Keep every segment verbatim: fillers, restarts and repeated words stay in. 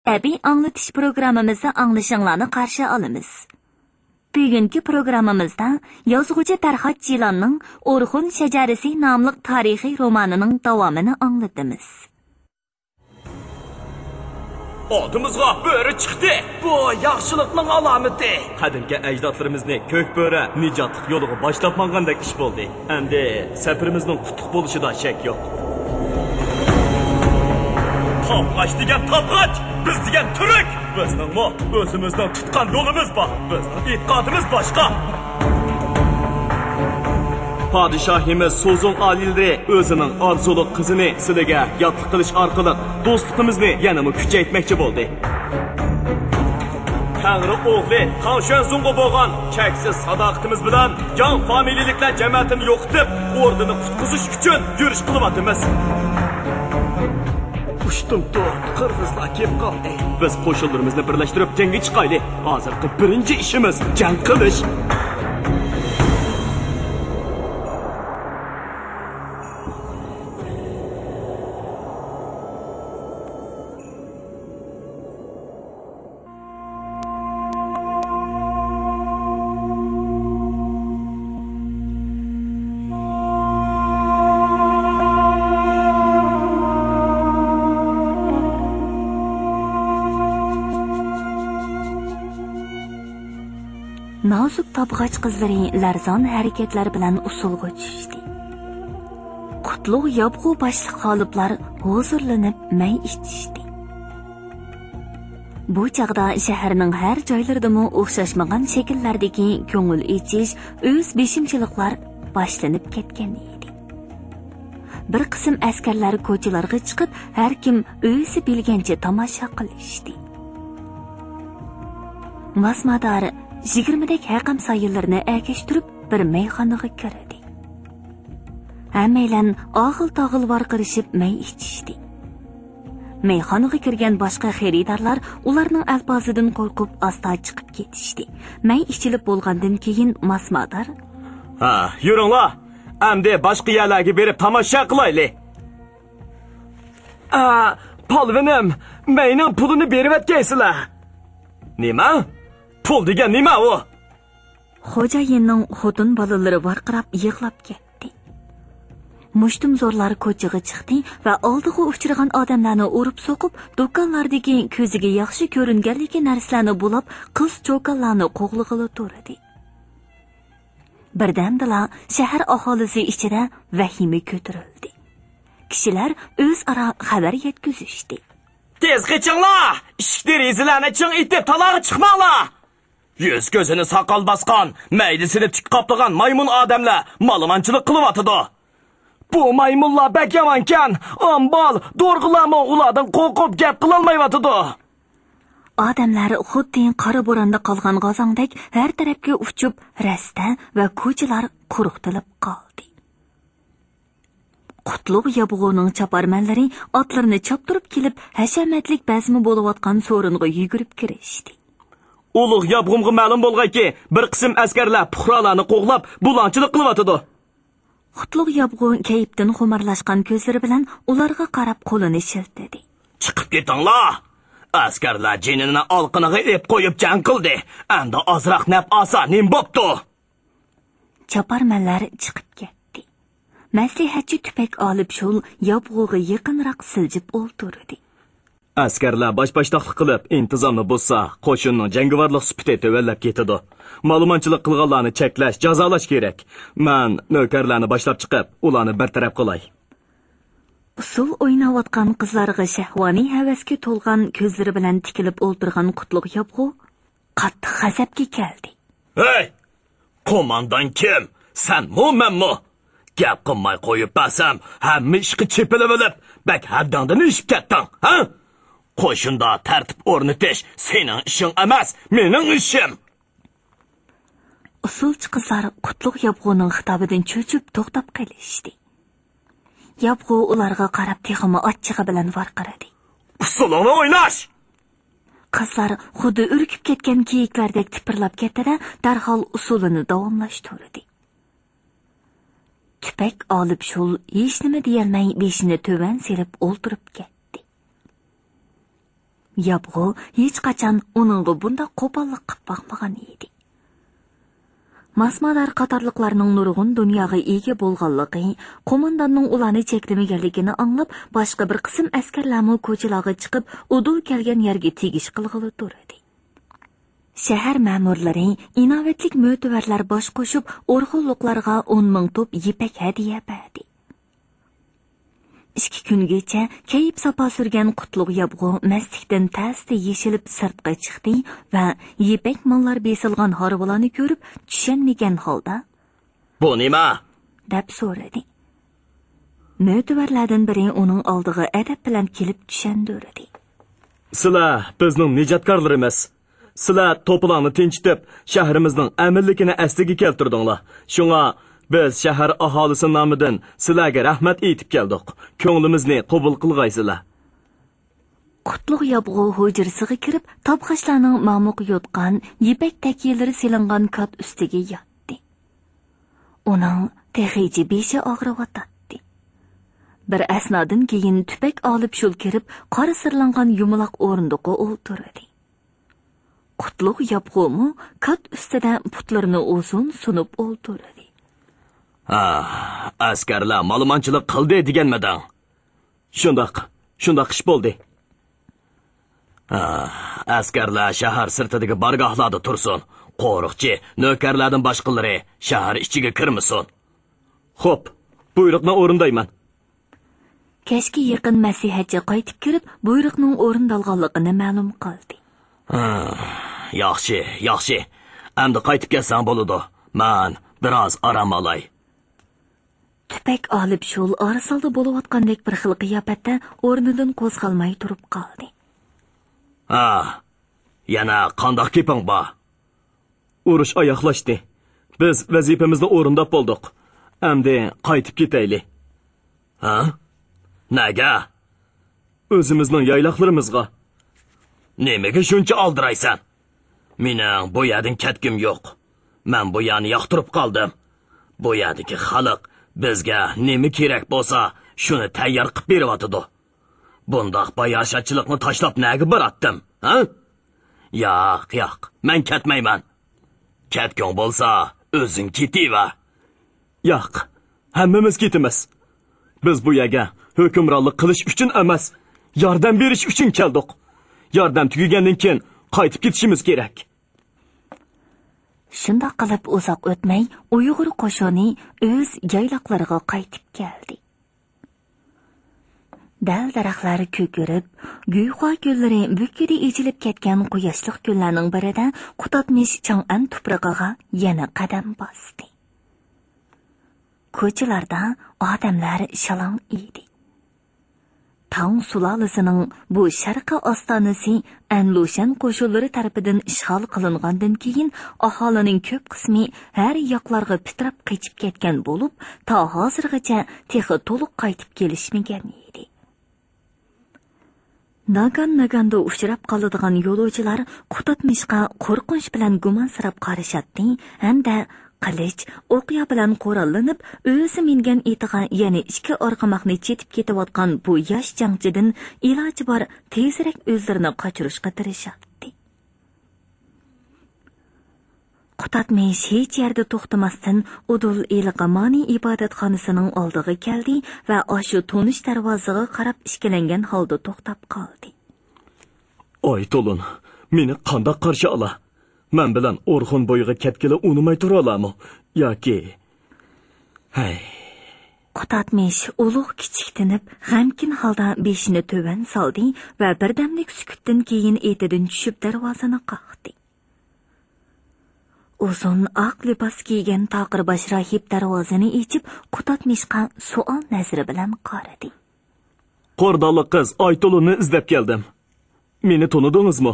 ئەدەبىي ئاڭلىتىش پروگراممىمىزدا ئاڭلىشىڭلارنى قارشى ئالىمىز. بۈگۈنكى پروگراممىمىزدا يازغۇچى پەرھات جىلاننىڭ ئورخۇن شەجەرىسى ناملىق تارىخىي رومانىنىڭ داۋامىنى ئاڭلىتىمىز. ئالدىمىزغا بۆرە چىقتى. بۇ ياخشىلىقنىڭ ئالامىتى. قەدىمكى ئەجدادلىرىمىزنى كۆك بۆرە نىجاتلىق يولىغا باشلاپ ماڭغاندەك ئىش بولدى. ئەمدى سەپىرىمىزنىڭ قۇتلۇق بولۇشىدا شەك يوق. تابغاچ دېگەن تابغاچ! بىز دېگەن تۈرك! بىزنىڭمۇ ئۆزىمىزنىڭ تۇتقان يولىمىز بار. بىزنىڭ ئېتىقادىمىز باشقا. پادىشاھىمىز سوزۇڭ ئالىيلىرى ئۆزىنىڭ ئارزۇلۇق قىزىنى سىلىگە ياتلىق قىلىش ئارقىلىق دوستلۇقىمىزنى يەنىمۇ كۈچەيتمەكچى بولدى. تەڭرى ئوغلى تاڭشۈەنزۇڭغا بولغان چەكسىز ساداقىتىمىز بىلەن جاڭ فامىلىلىكلەر جەمەتىنى يوقىتىپ، ئوردىنى قۇتقۇزۇش ئۈچۈن يۈرۈش قىلىۋاتىمىز. ئۇشتۇمتۇت قىرغىزلار كېلىپ قالدى. بىز قوشۇنلىرىمىزنى بىرلەشتۈرۈپ جەڭگە چىقايلى. ھازىرقى بىرىنچى ئىشىمىز جەڭ قىلىش. نازۇك تابغاچ قىزلىرى لەرزان ھەرىكەتلەر بىلەن ئۇسسۇلغا چۈشتى. قۇتلۇق ياپغۇ باشلىق غالىپلار ھۇزۇرلىنىپ مەي ئىچىشتى. بۇ چاغدا شەھەرنىڭ ھەر جايلىرىدىمۇ ئوخشاشمىغان شەكىللەردىكى كۆڭۈل ئېچىش، ئۆز بېشىمچىلىقلار باشلىنىپ كەتكەن ئىدى. بىر قىسىم ئەسكەرلەر كوچىلارغا چىقىپ، ھەر كىم ئۆزى بىلگەنچە تاماشا قىلىشتى. ماسمادار يىگىرمىدەك ھەقەم سايىلىرىنى ئەگەشتۈرۈپ، بىر مەيخانىغا كىردى. ھەممەيلەن ئاغىل-تاغىل ۋارقىرىشىپ مەي ئىچىشتى. مەيخانىغا كىرگەن باشقا خېرىدارلار ئۇلارنىڭ ئەلپازىدىن قورقۇپ ئاستا چىقىپ كېتىشتى. مەي ئىچىلىپ بولغاندىن كېيىن ماسمادار، ھە، يۈرۈڭلار، ئەمدى باشقا يەرلەرگە بېرىپ تاماشا قىلايلى. ئا، پالۋىنىم، مەينىڭ پۇلىنى بېرىۋەتكەيسىلەر. نېمە؟ پۇل دېگەن نېمە ئۇ؟ خوجايىننىڭ خوتۇن بالىلىرى ۋارقىراپ يىغلاپ كەتتى. مۇشتۇمزورلار كوچىغا چىقتى ۋە ئالدىغا ئۇچرىغان ئادەملەرنى ئۇرۇپ سوقۇپ، دۇكانلاردىكى كۆزىگە ياخشى كۆرۈنگەنلىكى نەرسىلەرنى بۇلاپ، قىز-چوكانلارنى قوغلىغىلى تۇردى. بىردەمدىلا شەھەر ئاھالىسى ئىچىدە ۋەھىمە كۆتۈرۈلدى. كىشىلەر ئۆزئارا خەۋەر يەتكۈزۈشتى. تېز قېچىڭلار! ئىشىك دېرىزىلەرنى چىڭ ئېتىپ، تالاغا چىقماڭلار! يۈز-كۆزىنى ساقال باسقان، مەيدىسىنى تىك قاپلىغان مايمۇن ئادەملەر مالىمانچىلىق قىلىۋاتىدۇ. بۇ مايمۇنلار بەك يامانكەن، ئامبال، دورغىلارمۇ ئۇلاردىن قورقۇپ گەپ قىلالمايۋاتىدۇ. ئادەملەر خۇددى قارا بوراندا قالغان غازاڭدەك ھەر تەرەپكە ئۇچۇپ، رەستە ۋە كوچىلار قۇرۇقتىلىپ قالدى. قۇتلۇق ياپغۇنىڭ چاپارمەنلىرى ئاتلىرىنى چاپتۇرۇپ كېلىپ، ھەشەمەتلىك بەزمە بولۇۋاتقان سورۇنغا يۈگۈرۈپ كىرىشتى. ئۇلۇغ ياپغۇمغا مەلۇم بولغايكى، بىر قىسىم ئەسكەرلەر پۇقرالارنى قوغلاپ، بۇلاڭچىلىق قىلىۋاتىدۇ. قۇتلۇق ياپغۇ كەيپتىن خۇمارلاشقان كۆزلىرى بىلەن ئۇلارغا قاراپ قولىنى شىلتىدى. چىقىپ كېتىڭلار! ئەسكەرلەر جېنىنى ئالىقىنىغا ئېلىپ قويۇپ جەڭ قىلدى. ئەمدى ئازراق نەپ ئالسا نېمە بوپتۇ؟ چاپارمەنلەر چىقىپ كەتتى. مەسلىھەتچى تۈپەك ئالىپ شۇل ياپغۇغا يېقىنراق سىلجىپ ئولتۇردى. ئەسكەرلەر باش-باشتاقلىق قىلىپ، ئىنتىزامنى بۇزسا، قوشۇننىڭ جەڭگىۋارلىق سۈپىتى تۆۋەنلەپ كېتىدۇ. مالىمانچىلىق قىلغانلارنى چەكلەش، جازالاش كېرەك. مەن نۆكەرلەرنى باشلاپ چىقىپ، ئۇلارنى بىر تەرەپ قىلاي. ئۇسسۇل ئويناۋاتقان قىزلارغا شەھۋانىي ھەۋەسكە تولغان كۆزلىرى بىلەن تىكىلىپ ئولتۇرغان قۇتلۇق ياپغۇ قاتتىق غەزەپكە كەلدى. ھەي! قوماندان كىم؟ سەنمۇ، مەنمۇ؟ گەپ قىلماي قويۇپ بەرسەم، ھەممە ئىشقا چېپىلىۋېلىپ، بەك ھەددىڭدىن ئېشىپ كەتتىڭ، ھە؟ قوشۇندا تەرتىپ ئورنىتىش سېنىڭ ئىشىڭ ئەمەس، مېنىڭ ئىشىم. ئۇسسۇلچى قىزلار قۇتلۇق ياپغۇنىڭ خىتابىدىن چۆچۈپ توختاپ قېلىشتى. ياپغۇ ئۇلارغا قاراپ تېخىمۇ ئاچچىقى بىلەن ۋارقىرىدى. ئۇسسۇلۇڭنى ئويناش! قىزلار خۇددى ئۈركۈپ كەتكەن كېيىكلەردەك تىپىرلاپ كەتتى-دە، دەرھال ئۇسسۇلىنى داۋاملاشتۇردى. تۈپەك ئالىپ شۇل ھېچنېمە دېيەلمەي بېشىنى تۆۋەن سېلىپ ئولتۇرۇپ كەتتى. ياپغۇ ھېچقاچان ئۇنىڭغا بۇنداق قوپاللىق قىپ باقمىغان ئىدى. ماسمادار قاتارلىقلارنىڭ نۇرغۇن دۇنياغا ئىگە بولغانلىقى، قومانداننىڭ ئۇلارنى چەكلىمىگەنلىكىنى ئاڭلاپ، باشقا بىر قىسىم ئەسكەرلەرمۇ كوچىلارغا چىقىپ، ئۇدۇل كەلگەن يەرگە تېگىش قىلغىلى تۇردى. شەھەر مەمۇرلىرى ئىناۋەتلىك مۆتىۋەرلەر باش قوشۇپ، ئورخۇنلۇقلارغا ئون مىڭ توپ يىپەك ھەدىيە بەردى. ئىككى كۈنگىچە كەيپ ساپا سۈرگەن قۇتلۇق ياپغۇ مەستلىكتىن تەستە يېشىلىپ سىرتقا چىقتى ۋە يىپەك ماللار بېسىلغان ھارۋىلارنى كۆرۈپ چۈشەنمىگەن ھالدا، «بۇ نېمە؟» دەپ سورىدى. مۆتىۋەرلەردىن بىرى ئۇنىڭ ئالدىغا ئەدەپ بىلەن كېلىپ چۈشەندۈردى. «سىلەر بىزنىڭ نىجاتكارلىرىمىز. سىلەر توپىلاڭنى تىنچىتىپ، شەھىرىمىزنىڭ ئەمىنلىكىنى ئەسلىگە كەلتۈردۈڭلار. شۇڭا بىز شەھەر ئاھالىسى نامىدىن سىلەرگە رەھمەت ئېيتىپ كەلدۇق. كۆڭلىمىزنى قوبۇل قىلغايسىلەر.» قۇتلۇق ياپغۇ ھۇجرىسىغا كىرىپ، تاپخاچلارنىڭ مامۇق يوتقان، يىپەك تەكىيىلىرى سېلىنغان كات ئۈستىگە ياتتى. ئۇنىڭ تېخىچە بېشى ئاغرىۋاتاتتى. بىر ئەسنادىن كېيىن تۈپەك ئالىپ شۇل كىرىپ، قارا سىرلانغان يۇمىلاق ئورۇندۇققا ئولتۇردى. قۇتلۇق ياپغۇمۇ كات ئۈستىدە پۇتلىرىنى ئۇزۇن سۇنۇپ ئولتۇردى. «ھا، ئەسكەرلەر مالىمانچىلىق قىلدى دېگەنمىدىڭ؟» «شۇنداق، شۇنداق ئىش بولدى.» «ھا، ئەسكەرلەر شەھەر سىرتىدىكى بارگاھلاردا تۇرسۇن. قورۇقچى، نۆكەرلەردىن باشقىلىرى شەھەر ئىچىگە كىرمىسۇن.» «خوپ، بۇيرۇقنى ئورۇندايمەن.» كەچكە يېقىن مەسلىھەتچى قايتىپ كىرىپ، بۇيرۇقنىڭ ئورۇندالغانلىقىنى مەلۇم قىلدى. «ھا، ياخشى، ياخشى. ئەمدى قايتىپ كەتسەڭ بولىدۇ. مەن بىراز ئارام ئالاي.» تۈپەك ئالىپ شۇل ئارىسالدا بولۇۋاتقاندەك بىر خىل قىياپەتتە ئورنىدىن قوزغالماي تۇرۇپ قالدى. «ھا، يەنە قانداق گېپىڭ بار؟» «ئۇرۇش ئاياغلاشتى. بىز ۋەزىپىمىزنى ئورۇنداپ بولدۇق. ئەمدى قايتىپ كېتەيلى.» «ھە؟ نەگە؟» «ئۆزىمىزنىڭ يايلاقلىرىمىزغا.» «نېمىگە شۇنچە ئالدىرايسەن؟ مېنىڭ بۇ يەردىن كەتكۈم يوق. مەن بۇ يەرنى ياقتۇرۇپ قالدىم. بۇ يەردىكى خەلق بىزگە نېمە كېرەك بولسا، شۇنى تەييار قىپ بېرىۋاتىدۇ. بۇنداق باياشاتچىلىقنى تاشلاپ نەگە باراتتىم، ھە؟» «ياق، ياق، مەن كەتمەيمەن.» «كەتكۈڭ بولسا، ئۆزۈڭ كېتىۋەر.» «ياق، ھەممىمىز كېتىمىز. بىز بۇ يەرگە ھۆكۈمرانلىق قىلىش ئۈچۈن ئەمەس، ياردەم بېرىش ئۈچۈن كەلدۇق. ياردەم تۈگىگەندىن كېيىن قايتىپ كېتىشىمىز كېرەك.» شۇنداق قىلىپ ئۇزاق ئۆتمەي ئۇيغۇر قوشۇنى ئۆز يايلاقلىرىغا قايتىپ كەلدى. دەل-دەرەخلەر كۆكىرىپ، گۆھا گۈللىرى بۈككىدە ئېچىلىپ كەتكەن قۇياشلىق كۈنلەرنىڭ بىرىدە قۇتادمىش چاڭئەن تۇپرىقىغا يەنە قەدەم باستى. كوچىلاردا ئادەملەر شالاڭ ئىدى. تاڭ سۇلالىسىنىڭ بۇ شەرقىي ئاستانىسى ئەنلۇشەن قوشۇنلىرى تەرىپىدىن ئىشغال قىلىنغاندىن كېيىن، ئاھالىنىڭ كۆپ قىسمى ھەر ياقلارغا پىتىراپ قېچىپ كەتكەن بولۇپ، تا ھازىرغىچە تېخى تولۇق قايتىپ كېلىشمىگەن ئىدى. ناگان-ناگاندا ئۇچراپ قالىدىغان يولۇچىلار قۇتادمىشقا قورقۇنچ بىلەن گۇمانسىراپ قارىشاتتى ھەمدە قىلىچ، ئوقيا بىلەن قوراللىنىپ، ئۆزى مىنگەن ئېتىغا يەنە ئىككى ئارغىماقنى چېتىپ كېتىۋاتقان بۇ ياش جەڭچىدىن ئىلاجى بار تېزرەك ئۆزلىرىنى قاچۇرۇشقا تىرىشاتتى. قۇتادمىش ھېچ يەردە توختىماستىن ئۇدۇل ھېلىقى مانى ئىبادەتخانىسىنىڭ ئالدىغا كەلدى ۋە ئاشۇ تونۇش دەرۋازىغا قاراپ ئىككىلەنگەن ھالدا توختاپ قالدى. ئايتۇلۇن، مېنى قانداق قارشى ئالا؟ مەن بىلەن ئورخۇن بويىغا كەتكىلى ئۇنىماي تۇرالارمۇ؟ ياكى؟ ھەي. قۇتادمىش ئۇلۇغ كىچىكتىنىپ، غەمكىن ھالدا بېشىنى تۆۋەن سالدى ۋە بىردەملىك سۈكۈتتىن كېيىن ئېتىدىن چۈشۈپ دەرۋازىنى قاقتى. ئۇزۇن ئاق لىباس كىيگەن تاقىر باش راھىب دەرۋازىنى ئېچىپ، قۇتادمىشقا سوئال نەزىرى بىلەن قارىدى. قورداللىق قىز ئايتۇلۇننى ئىزدەپ كەلدىم. مېنى تونۇدىڭىزمۇ؟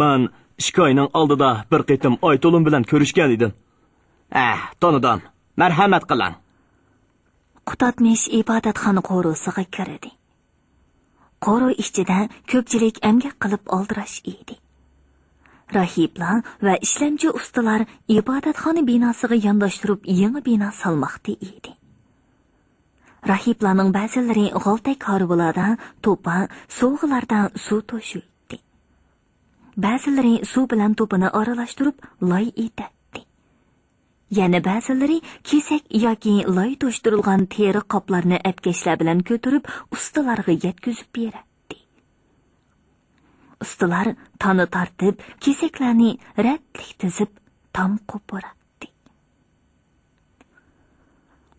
مەن ئىككى ئاينىڭ ئالدىدا بىر قېتىم ئايتۇلۇن بىلەن كۆرۈشكەن ئىدىم. ھە، تونۇدۇم. مەرھەمەت قىلىڭ. قۇتادمىش ئىبادەتخانا قورۇسىغا كىردى. قورۇ ئىچىدە كۆپچىلىك ئەمگەك قىلىپ ئالدىراش ئىدى. راھىبلار ۋە ئىشلەمچى ئۇستىلار ئىبادەتخانا بىناسىغا يانداشتۇرۇپ يېڭى بىنا سالماقتا ئىدى. راھىبلارنىڭ بەزىلىرى غالتەك ھارۋىلاردا توپا، سوغىلاردا سۇ توشۇيتتى. بەزىلىرى سۇ بىلەن توپىنى ئارىلاشتۇرۇپ لاي ئېتەتتى. يەنە بەزىلىرى كېسەك ياكى لاي توشتۇرۇلغان تېرە قاپلارنى ئەپكەشلەر بىلەن كۆتۈرۈپ ئۇستىلارغا يەتكۈزۈپ بېرەتتى. ئۇستىلار تانا تارتىپ، كېسەكلەرنى رەتلىك تىزىپ، تام قوپۇراتتى.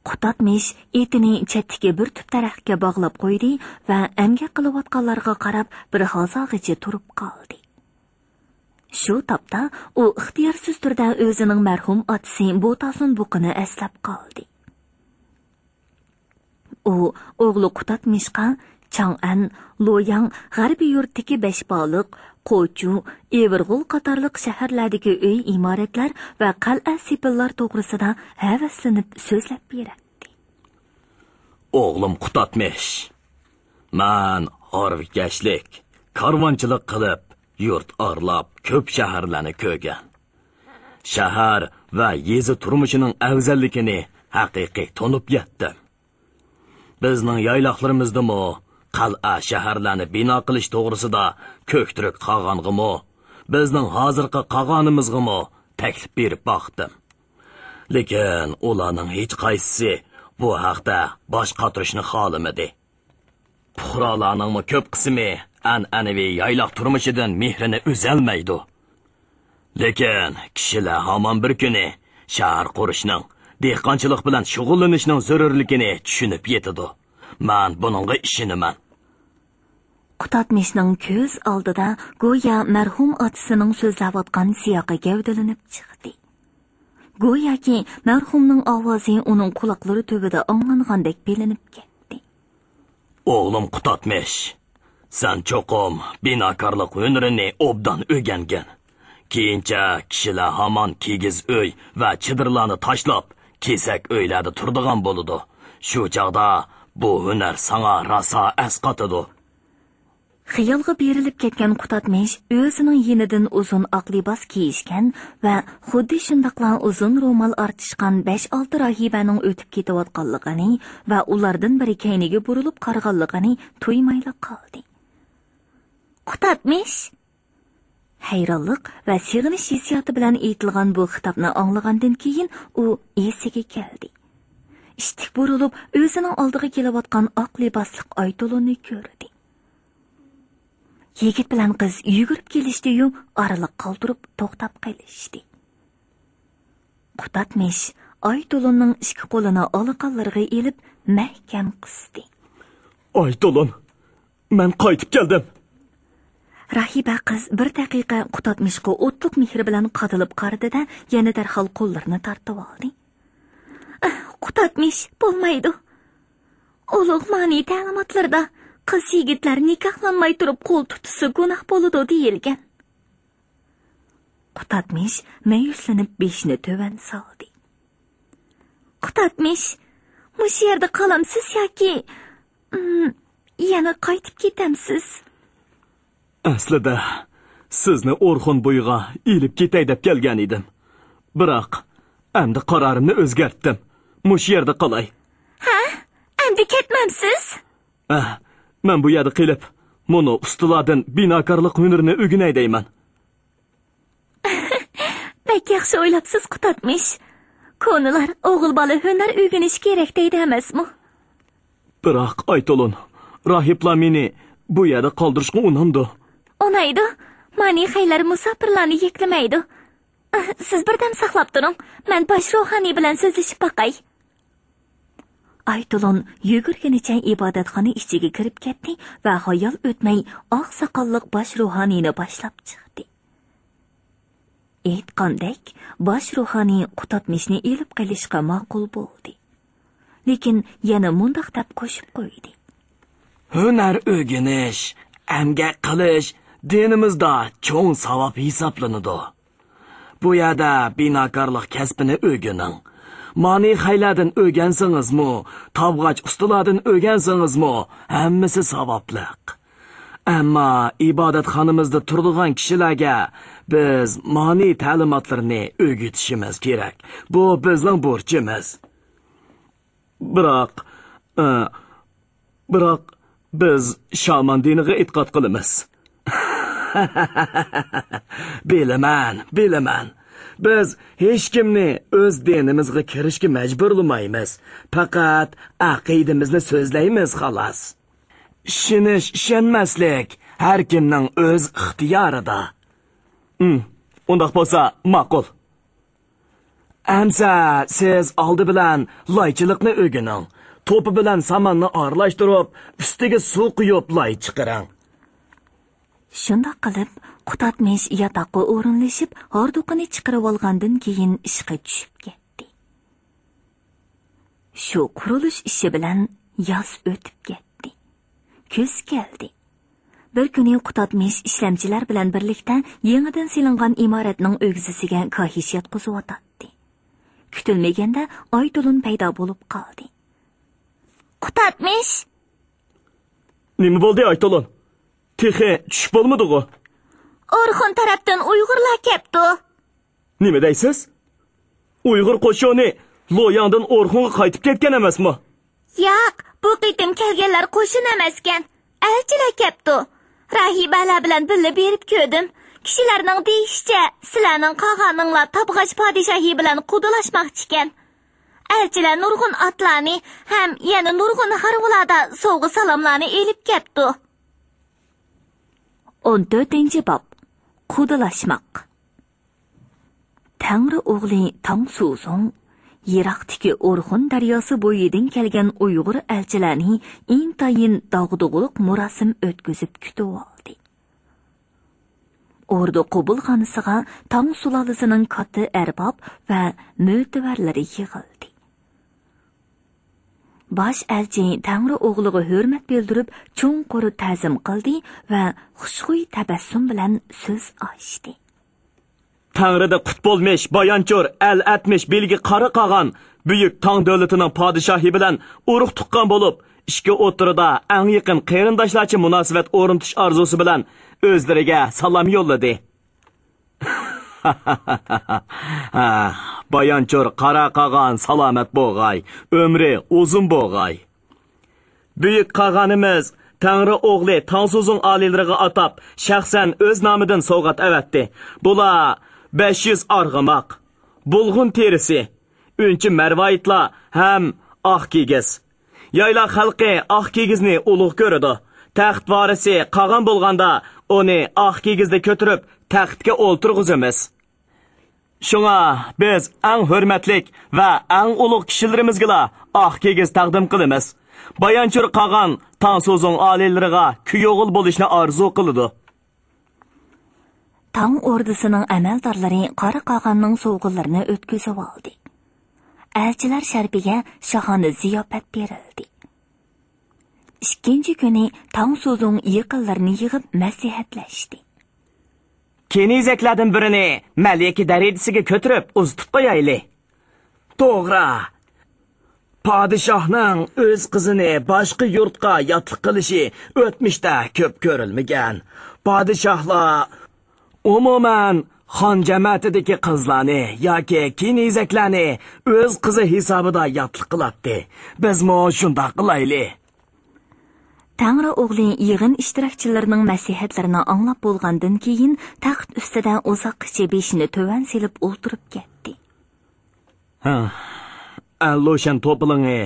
قۇتادمىش ئېتىنى چەتتىكى بىر تۈپ دەرەخكە باغلاپ قويدى ۋە ئەمگەك قىلىۋاتقانلارغا قاراپ بىر ھازاغىچە تۇرۇپ قالدى. شۇ تاپتا ئۇ ئىختىيارسىز تۈردە ئۆزىنىڭ مەرھۇم ئاتىسى بوتاسۇن بۇقىنى ئەسلەپ قالدى. ئۇ ئوغلى قۇتادمىشقا چاڭئەن، لوياڭ، غەربىي يۇرتتىكى بەشبالىق، قوچۇ، ئېۋىرغول قاتارلىق شەھەرلەردىكى ئۆي ئىمارەتلەر ۋە قەلئە سېپىللار توغرىسىدا ھەۋەسلىنىپ سۆزلەپ بېرەتتى. ئوغلۇم قۇتادمىش، مەن ھارۋىكەشلىك، كارۋانچىلىق قىلىپ، يۇرت ئارىلاپ، كۆپ شەھەرلەرنى كۆرگەن. شەھەر ۋە يېزا تۇرمۇشىنىڭ ئەۋزەللىكىنى ھەقىقىي تونۇپ يەتتىم. بىزنىڭ يايلاقلىرىمىزدىمۇ قەلئە شەھەرلەرنى بىنا قىلىش توغرىسىدا كۆكتۈرك قاغانغىمۇ، بىزنىڭ ھازىرقى قاغانىمىزغىمۇ تەكلىپ بېرىپ باقتىم. لېكىن ئۇلارنىڭ ھېچقايسىسى بۇ ھەقتە باش قاتۇرۇشنى خالىمىدى. پۇقرالارنىڭمۇ كۆپ قىسمى ئەنئەنىۋى يايلاق تۇرمۇشىدىن مېھرىنى ئۈزەلمەيدۇ. لېكىن كىشىلەر ھامان بىر كۈنى شەھەر قۇرۇشنىڭ، دېھقانچىلىق بىلەن شۇغۇللىنىشنىڭ زۆرۈرلۈكىنى چۈشىنىپ يېتىدۇ. مەن بۇنىڭغا ئىشىنىمەن. قۇتادمىشنىڭ كۆز ئالدىدا گويا مەرھۇم ئاتىسىنىڭ سۆزلەۋاتقان سىياقى گەۋدىلىنىپ چىقتى. گوياكى مەرھۇمنىڭ ئاۋازى ئۇنىڭ قۇلاقلىرى تۈۋىدە ئاڭلانغاندەك بىلىنىپ كەتتى. ئوغلۇم قۇتادمىش، سەن چوقۇم بىناكارلىق ھۈنىرىنى ئوبدان ئۆگەنگەن. كېيىنچە كىشىلەر ھامان كىگىز ئۆي ۋە چېدىرلارنى تاشلاپ، كېسەك ئۆيلەردە تۇرىدىغان بولىدۇ. شۇ چاغدا بۇ ھۈنەر ساڭا راسا ئەسقاتىدۇ. خىيالغا بېرىلىپ كەتكەن قۇتادمىش ئۆزىنىڭ يېنىدىن ئۇزۇن ئاق لىباس كىيىشكەن ۋە خۇددى شۇنداقلا ئۇزۇن رومال ئارتىشقان بەش-ئالتە راھىبەنىڭ ئۆتۈپ كېتىۋاتقانلىقىنى ۋە ئۇلاردىن بىرى كەينىگە بۇرۇلۇپ قارىغانلىقىنى تۇيمايلا قالدى. قۇتادمىش! ھەيرانلىق ۋە سېغىنىش ھېسسىياتى بىلەن ئېيتىلغان بۇ خىتابنى ئاڭلىغاندىن كېيىن ئۇ ئېسىگە كەلدى. ئىشتىك بۇرۇلۇپ، ئۆزىنىڭ ئالدىغا كېلىۋاتقان ئاق لىباسلىق ئايتولۇننى كۆردى. يىگىت بىلەن قىز يۈگۈرۈپ كېلىشتى-يۇ، ئارىلىق قالدۇرۇپ توختاپ قېلىشتى. قۇتادمىش ئايتولۇننىڭ ئىككى قولىنى ئالىقانلىرىغا ئېلىپ مەھكەم قىستى. ئايتولۇن، مەن قايتىپ كەلدىم. راھىبە قىز بىر دەقىقە قۇتادمىشقا ئوتلۇق مېھرى بىلەن قادىلىپ قارىدى-دە، يەنە دەرھال قوللىرىنى تارتىۋالدى. ئاھ، قۇتادمىش، بولمايدۇ. ئۇلۇغ مانى تەلىماتلىرىدا قىز يىگىتلەر نىكاھلانماي تۇرۇپ قول تۇتۇشسا گۇناھ بولىدۇ دېيىلگەن. قۇتادمىش مەيۈسلىنىپ بېشىنى تۆۋەن سالدى. قۇتادمىش، مۇشۇ يەردە قالامسىز ياكى، ئىم، يەنە قايتىپ كېتەمسىز؟ ئەسلىدە سىزنى ئورخۇن بويىغا ئېلىپ كېتەي دەپ كەلگەن ئىدىم. بىراق، ئەمدى قارارىمنى ئۆزگەرتتىم. مۇشۇ يەردە قالاي. ھە؟ ئەمدى كەتمەمسىز؟ ئەھ، مەن بۇ يەردە قېلىپ، مۇنۇ ئۇستىلاردىن بىناكارلىق ھۈنىرىنى ئۆگىنەي دەيمەن. بەك ياخشى ئويلاپسىز، قۇتادمىش. كونىلار، ئوغۇل بالا ھۈنەر ئۆگىنىشى كېرەك دەيدۇ ئەمەسمۇ؟ بىراق، ئايتولۇن، راھىبلار مېنى بۇ يەردە قالدۇرۇشقا ئۇنامدۇ؟ ئۇنايدۇ. مانىخەيلەر مۇساپىرلارنى يەكلىمەيدۇ. سىز بىردەم ساقلاپ تۇرۇڭ، مەن باش روھانىي بىلەن سۆزلىشىپ باقاي. ئايتولۇن يۈگۈرگىنىچە ئىبادەتخانا ئىچىگە كىرىپ كەتتى ۋە ھايال ئۆتمەي ئاق ساقاللىق باش روھانىينى باشلاپ چىقتى. ئېيتقاندەك، باش روھانىي قۇتادمىشنى ئېلىپ قېلىشقا ماقۇل بولدى. لېكىن يەنە مۇنداق دەپ قوشۇپ قويدى. ھۈنەر ئۆگىنىش، ئەمگەك قىلىش دىنىمىزدا چوڭ ساۋاب ھېسابلىنىدۇ. بۇ يەردە بىناكارلىق كەسپىنى ئۆگىنىڭ. مانىخەيلەردىن ئۆگەنسىڭىزمۇ، تاۋغاچ ئۇستىلاردىن ئۆگەنسىڭىزمۇ، ھەممىسى ساۋابلىق. ئەمما ئىبادەتخانىمىزدا تۇرىدىغان كىشىلەرگە بىز مانى تەلىماتلىرىنى ئۆگىتىشىمىز كېرەك. بۇ بىزنىڭ بۇرچىمىز. بىراق، ئە، بىراق بىز شامان دىنىغا ئېتىقاد قىلىمىز. بىلىمەن، بىلىمەن. بىز ھېچكىمنى ئۆز دىنىمىزغا كىرىشكە مەجبۇرلىمايمىز. پەقەت ئەقىدىمىزنى سۆزلەيمىز، خالاس. ئىشىنىش، ئىشەنمەسلىك ھەر كىمنىڭ ئۆز ئىختىيارىدا. ھىم، ئۇنداق بولسا ماقۇل. ئەمسە سىز ئالدى بىلەن لايچىلىقنى ئۆگىنىڭ. توپا بىلەن ساماننى ئارىلاشتۇرۇپ، ئۈستىگە سۇ قۇيۇپ لاي چىقىرىڭ. شۇنداق قىلىپ، قۇتادمىش ياتاققا ئورۇنلىشىپ، ھاردۇقىنى چىقىرىۋالغاندىن كېيىن ئىشقا چۈشۈپ كەتتى. شۇ قۇرۇلۇش ئىشى بىلەن ياز ئۆتۈپ كەتتى. كۈز كەلدى. بىر كۈنى قۇتادمىش ئىشلەمچىلەر بىلەن بىرلىكتە يېڭىدىن سېلىنغان ئىمارەتنىڭ ئۆگزىسىگە كاھىش ياتقۇزۇۋاتاتتى. كۈتۈلمىگەندە ئايتۇلۇن پەيدا بولۇپ قالدى. قۇتادمىش! نېمە بولدى، ئايتۇلۇن؟ تېخى چۈشۈپ بولمىدىغۇ؟ ئورخۇن تەرەپتىن ئۇيغۇرلار كەپتۇ. نېمە دەيسىز؟ ئۇيغۇر قوشۇنى لوياڭدىن ئورخۇنغا قايتىپ كەتكەن ئەمەسمۇ؟ ياق، بۇ قېتىم كەلگەنلەر قوشۇن ئەمەسكەن، ئەلچىلەر كەپتۇ. راھىبەلەر بىلەن بىللە بېرىپ كۆردۈم. كىشىلەرنىڭ دېيىشىچە، سىلەرنىڭ قالغانىڭلار تابغاچ پادىشاھى بىلەن قۇدىلاشماقچىكەن. ئەلچىلەر نۇرغۇن ئاتلارنى ھەم يەنە نۇرغۇن ھارۋىلاردا سوۋغا-سالاملارنى ئېلىپ كەپتۇ. ئون تۆتىنچى باب. قۇدىلاشماق. تەڭرى ئوغلى تاڭ سۇزۇڭ يىراقتىكى ئورخۇن دەرياسى بويىدىن كەلگەن ئۇيغۇر ئەلچىلەرنى ئىنتايىن داغدۇغىلىق مۇراسىم ئۆتكۈزۈپ كۈتۈۋالدى. ئوردا قوبۇلخانىسىغا تاڭ سۇلالىسىنىڭ كاتتا ئەرباب ۋە مۆتىۋەرلىرى يىغىلدى. باش ئەلچى تەڭرى ئوغلىغا ھۆرمەت بىلدۈرۈپ، چوڭقۇر تەزىم قىلدى ۋە خۇشخۇي تەبەسسۇم بىلەن سۆز ئاچتى. تەڭرىدە قۇت بولمىش، بايانچۇر، ئەل ئەتمىش بىلگە قارا قاغان بۈيۈك تاڭ دۆلىتىنىڭ پادىشاھى بىلەن ئۇرۇق تۇغقان بولۇپ، ئىككى ئوتتۇرىدا ئەڭ يېقىن قېرىنداشلارچە مۇناسىۋەت ئورنىتىش ئارزۇسى بىلەن ئۆزلىرىگە سالام يوللىدى. ھە، بايانچۇر قارا قاغان سالامەت بولغاي، ئۆمرى ئۇزۇن بولغاي. بۈيۈك قاغانىمىز تەڭرى ئوغلى تاڭسۇزۇڭ ئالىيلىرىغا ئاتاپ، شەخسەن ئۆز نامىدىن سوۋغات ئەۋەتتى. بۇلار بەش يۈز ئارغىماق، بۇلغۇن تېرىسى، ئۈنچە مەرۋايىتلار ھەم ئاق كىگىز. يايلاق خەلقى ئاق كىگىزنى ئۇلۇغ كۆرىدۇ. تەخت ۋارىسى قاغان بولغاندا، ئۇنى ئاق كىگىزدە كۆتۈرۈپ، تەختكە ئولتۇرغۇزىمىز. شۇڭا بىز ئەڭ ھۆرمەتلىك ۋە ئەڭ ئۇلۇغ كىشىلىرىمىزگىلا ئاق كىگىز تەقدىم قىلىمىز. بايانچۇر قاغان تاڭسۇزۇڭ ئالىيلىرىغا كۈيئوغۇل بولۇشنى ئارزۇ قىلىدۇ. تاڭ ئوردىسىنىڭ ئەمەلدارلىرى قارا قاغاننىڭ سوۋغىلىرىنى ئۆتكۈزۈۋالدى. ئەلچىلەر شەرىپىگە شاھانە زىياپەت بېرىلدى. ئىككىنچى كۈنى تاڭ سۇزۇڭ يېقىنلىرىنى يىغىپ مەسلىھەتلەشتى. كېنىزەكلەردىن بىرىنى مەلىكە دەرىجىسىگە كۆتۈرۈپ ئۇزىتىپ قويايلى. توغرا. پادىشاھنىڭ ئۆز قىزىنى باشقا يۇرتقا ياتلىق قىلىشى ئۆتمۈشتە كۆپ كۆرۈلمىگەن. پادىشاھلار ئومۇمەن خان جەمەتىدىكى قىزلارنى ياكى كېنىزەكلەرنى ئۆز قىزى ھېسابىدا ياتلىق قىلاتتى. بىزمۇ شۇنداق قىلايلى. تەڭرى ئوغلى يىغىن ئىشتىراكچىلىرىنىڭ مەسلىھەتلىرىنى ئاڭلاپ بولغاندىن كېيىن، تەخت ئۈستىدە ئۇزاققىچە بېشىنى تۆۋەن سېلىپ ئولتۇرۇپ كەتتى. ھە، ئەللۇشەن توپىلىڭى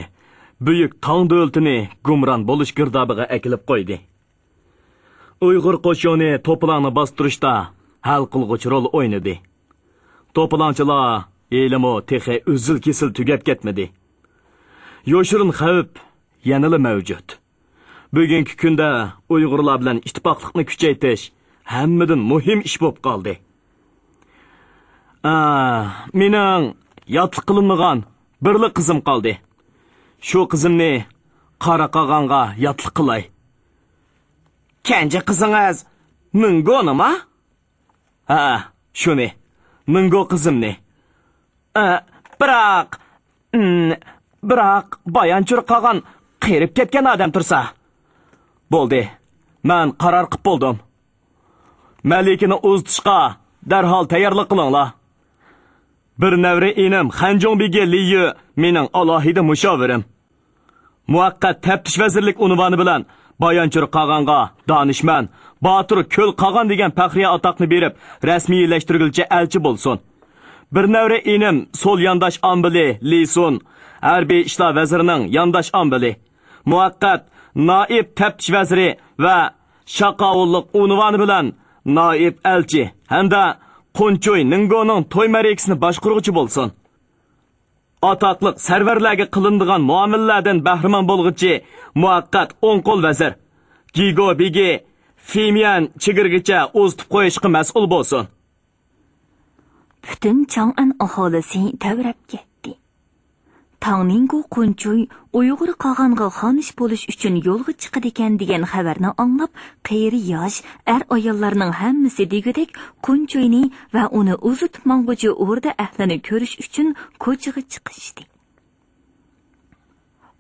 بۈيۈك تاڭ دۆلىتىنى گۇمران بولۇش گىردابىغا ئەكېلىپ قويدى. ئۇيغۇر قوشۇنى توپىلاڭنى باستۇرۇشتا ھەل قىلغۇچ رول ئوينىدى. توپىلاڭچىلار ھېلىمۇ تېخى ئۈزۈل-كېسىل تۈگەپ كەتمىدى. يوشۇرۇن خەۋپ يەنىلا مەۋجۇت. بۈگۈنكى كۈندە ئۇيغۇرلار بىلەن ئىتتىپاقلىقنى كۈچەيتىش ھەممىدىن مۇھىم ئىش بولۇپ قالدى. ئا، مېنىڭ ياتلىق قىلىنمىغان بىرلا قىزىم قالدى. شۇ قىزىمنى قارا قاغانغا ياتلىق قىلاي. كەنجى قىزىڭىز مىڭگونىما؟ ھە، شۇنى. مىڭگو قىزىمنى. ئە، بىراق، ئىم، بىراق بايانچۇر قاغان قېرىپ كەتكەن ئادەم تۇرسا. بولدى، مەن قارار قىپ بولدۇم. مەلىكىنى ئۇزىتىشقا دەرھال تەييارلىق قىلىڭلار. بىر نەۋرە ئىنىم خەنجۇڭ بېگى لى يۈ مېنىڭ ئالاھىدە مۇشاۋىرىم. مۇۋەققەت تەپتىش ۋەزىرلىك ئۇنۋانى بىلەن بايانچۇر قاغانغا دانىشمەن، باتۇر كۆل قاغان دېگەن پەخرىي ئاتاقنى بېرىپ، رەسمىيلەشتۈرگۈلۈكچە ئەلچى بولسۇن. بىر نەۋرە ئىنىم سول يانداش ئامبىلى لىسۇن، ھەربىي ئىشلار ۋەزىرىنىڭ يانداش ئامبىلى، مۇۋەققەت نائىب تەپتىش ۋەزىرى ۋە شاقاۋۇللۇق ئۇنۋانى بىلەن نائىب ئەلچى ھەمدە قۇنچۇي نىڭگونىڭ توي مەرىكىسىنى باشقۇرغۇچى بولسۇن. ئاتاقلىق سەرۋەرلەرگە قىلىنىدىغان مۇئامىلىلەردىن بەھرىمەن بولغۇچى مۇۋەققەت ئوڭ قول ۋەزىر، جىگو بېگى فىميەن چېگرىگىچە ئۇزىتىپ قويۇشقا مەسئۇل بولسۇن. پۈتۈن چاڭئەن ئاھالىسى تەۋرەپ كەتتى. تاڭنىڭگو قۇنچۇي ئۇيغۇر قاغانغا خانىش بولۇش ئۈچۈن يولغا چىقىدىكەن دېگەن خەۋەرنى ئاڭلاپ، قېرى ياش، ئەر-ئاياللارنىڭ ھەممىسى دېگۈدەك قۇنچۇينى ۋە ئۇنى ئۇزىتىپ ماڭغۇچى ئوردا ئەھلىنى كۆرۈش ئۈچۈن كوچىغا چىقىشتى.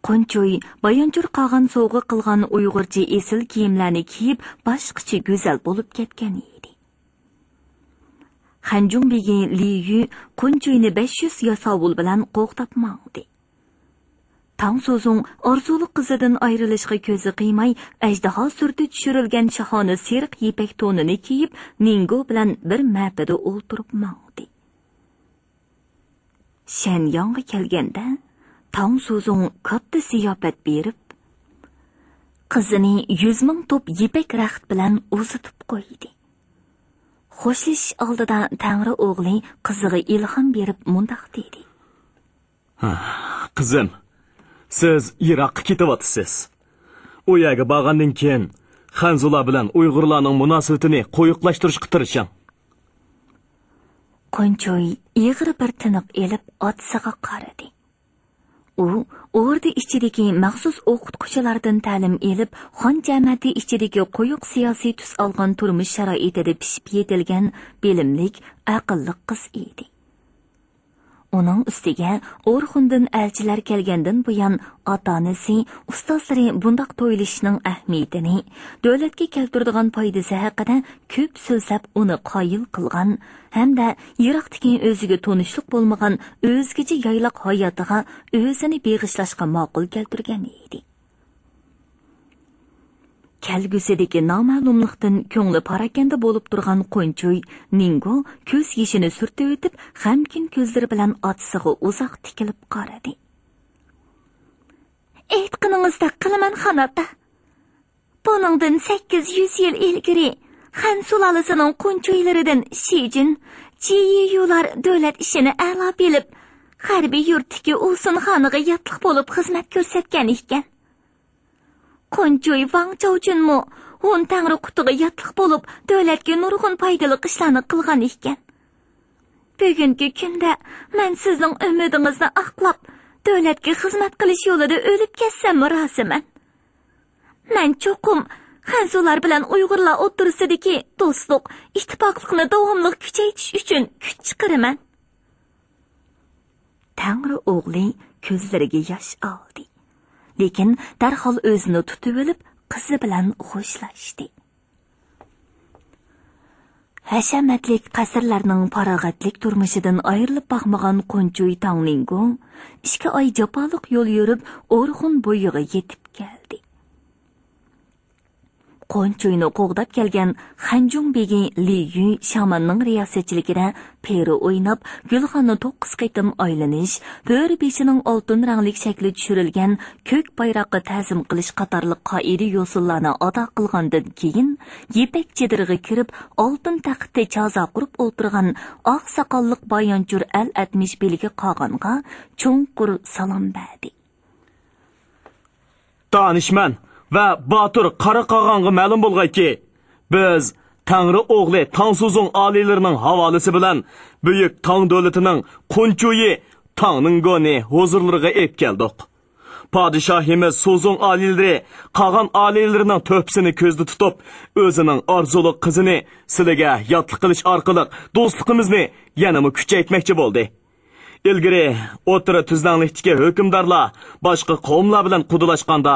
قۇنچۇي بايانچۇر قاغان سوۋغا قىلغان ئۇيغۇرچە ئېسىل كىيىملەرنى كىيىپ، باشقىچە گۈزەل بولۇپ كەتكەن ئىدى. خەنجۇڭ بېگى لى يۈ قۇنچۇينى بەش يۈز ياساۋۇل بىلەن قوغداپ ماڭدى. تاڭ سۇزۇڭ ئارزۇلۇق قىزىدىن ئايرىلىشقا كۆزى قىيماي، ئەجدىھا سۈرىتى چۈشۈرۈلگەن شاھانە سېرىق يىپەك تونىنى كىيىپ، نىڭگو بىلەن بىر مەپىدە ئولتۇرۇپ ماڭدى. شەنياڭغا كەلگەندە، تاڭ سۇزۇڭ كاتتا زىياپەت بېرىپ، قىزىنى يۈز مىڭ توپ يىپەك رەخت بىلەن ئۇزىتىپ قويدى. خوشلىشىش ئالدىدا تەڭرى ئوغلى قىزىغا ئىلھام بېرىپ مۇنداق دېدى. قىزىم، سىز يىراققا كېتىۋاتىسىز. ئۇ يەرگە بارغاندىن كېيىن، خەنزۇلار بىلەن ئۇيغۇرلارنىڭ مۇناسىۋىتىنى قويۇقلاشتۇرۇشقا تىرىشىڭ. قونچۇي ئېغىر بىر تىنىق ئېلىپ، ئاتىسىغا قارىدى. ئۇ ئوردا ئىچىدىكى مەخسۇس ئوقۇتقۇچىلاردىن تەلىم ئېلىپ، خان جەمەتى ئىچىدىكى قويۇق سىياسىي تۈس ئالغان تۇرمۇش شارائىتىدا پىشىپ يېتىلگەن بىلىملىك، ئەقىللىق قىز ئىدى. ئۇنىڭ ئۈستىگە ئورخۇندىن ئەلچىلەر كەلگەندىن بۇيان، ئاتا-ئانىسى، ئۇستازلىرى بۇنداق تويلىشىشنىڭ ئەھمىيىتىنى، دۆلەتكە كەلتۈرىدىغان پايدىسى ھەققىدە كۆپ سۆزلەپ، ئۇنى قايىل قىلغان ھەمدە يىراقتىكى ئۆزىگە تونۇشلۇق بولمىغان ئۆزگىچە يايلاق ھاياتىغا ئۆزىنى بېغىشلاشقا ماقۇل كەلتۈرگەن ئىدى. كەلگۈسىدىكى نامەلۇملۇقتىن كۆڭلى پاراكەندە بولۇپ تۇرغان قونچۇي نىڭگو كۆز يېشىنى سۈرتۈۋېتىپ، غەمكىن كۆزلىرى بىلەن ئاتىسىغا ئۇزاق تىكىلىپ قارىدى. ئېيتقىنىڭىزدەك قىلىمەن، خان ئاتا. بۇنىڭدىن سەككىز يۈز يىل ئىلگىرى خەن سۇلالىسىنىڭ قونچۇيلىرىدىن شىجىن، جىييۇلار دۆلەت ئىشىنى ئەلا بىلىپ، غەربىي يۇرتتىكى ئۇسۇن خانىغا ياتلىق بولۇپ خىزمەت كۆرسەتكەن ئىكەن. قونچۇي ۋاڭ چاۋچۈنمۇ ھون تەڭرى قۇتىغا ياتلىق بولۇپ، دۆلەتكە نۇرغۇن پايدىلىق ئىشلارنى قىلغان ئىكەن. بۈگۈنكى كۈندە مەن سىزنىڭ ئۈمىدىڭىزنى ئاقلاپ، دۆلەتكە خىزمەت قىلىش يولىدا ئۆلۈپ كەتسەممۇ رازىمەن. مەن چوقۇم خەنزۇلار بىلەن ئۇيغۇرلار ئوتتۇرىسىدىكى دوستلۇق، ئىتتىپاقلىقنى داۋاملىق كۈچەيتىش ئۈچۈن كۈچ چىقىرىمەن. تەڭرى ئوغلى كۆزلىرىگە ياش ئالدى. لېكىن دەرھال ئۆزىنى تۇتۇۋېلىپ، قىزى بىلەن خوشلاشتى. ھەشەمەتلىك قەسىرلەرنىڭ پاراغەتلىك تۇرمۇشىدىن ئايرىلىپ باقمىغان قونچۇي تاڭلىڭگو ئىككى ئاي جاپالىق يول يۈرۈپ، ئورخۇن بويىغا يېتىپ كەلدى. قونچۇينى قوغداپ كەلگەن خەنجۇڭ بېگى لى يۈ شاماننىڭ رىياسەتچىلىكىدە پېرى ئويناپ، گۈلخاننى توققۇز قېتىم ئايلىنىش، بۆرە بېشىنىڭ ئالتۇن رەڭلىك شەكلى چۈشۈرۈلگەن كۆك بايراققا تەزىم قىلىش قاتارلىق قائىدە يوسۇنلارنى ئادا قىلغاندىن كېيىن، يىپەك چېدىرىغا كىرىپ، ئالتۇن تەختتە چازا قۇرۇپ ئولتۇرغان ئاق ساقاللىق بايانچۇر ئەل ئەتمىش بېلگە قاغانغا چوڭقۇر سالام بەردى. دانىشمەن ۋە باتۇر قارا قاغانغا مەلۇم بولغايكى، بىز تەڭرى ئوغلى تاڭسۇزۇڭ ئالىيلىرىنىڭ ھاۋالىسى بىلەن بۈيۈك تاڭ دۆلىتىنىڭ قۇنچۇيى تاڭنىڭگونى ھۇزۇرلىرىغا ئېلىپ كەلدۇق. پادىشاھىمىز سۇزۇڭ ئالىيلىرى قاغان ئالىيلىرىنىڭ تۆھپىسىنى كۆزدە تۇتۇپ، ئۆزىنىڭ ئارزۇلۇق قىزىنى سىلىگە ياتلىق قىلىش ئارقىلىق دوستلۇقىمىزنى يەنىمۇ كۈچەيتمەكچى بولدى. ئىلگىرى ئوتتۇرا تۈزلەڭلىكتىكى ھۆكۈمدارلار باشقا قوۋملار بىلەن قۇدىلاشقاندا،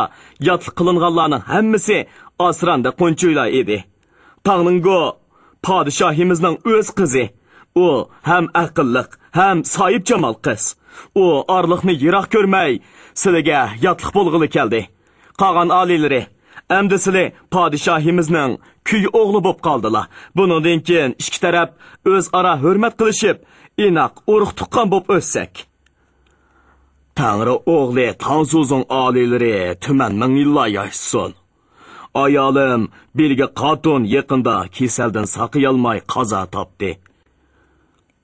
ياتلىق قىلىنغانلارنىڭ ھەممىسى ئاسراندا قونچۇيلار ئىدى. تاڭنىڭگو پادىشاھىمىزنىڭ ئۆز قىزى. ئۇ ھەم ئەقىللىق، ھەم ساھىبجامال قىز. ئۇ ئارىلىقنى يىراق كۆرمەي، سىلىگە ياتلىق بولغىلى كەلدى. قاغان ئالىيلىرى، ئەمدى سىلى پادىشاھىمىزنىڭ كۈيى ئوغلى بوپ قالدىلا. بۇنىڭدىن كېيىن ئىككى تەرەپ ئۆزئارا ھۆرمەت قىلىشىپ، ئىناق ئۇرۇق-تۇغقان بوپ ئۆتسەك. تەڭرى ئوغلى تاڭسۇزۇڭ ئالىيلىرى تۈمەن مىڭ يىللار ياشىسۇن. ئايالىم بىلگە قاتۇن يېقىندا كېسەلدىن ساقىيالماي قازا تاپتى.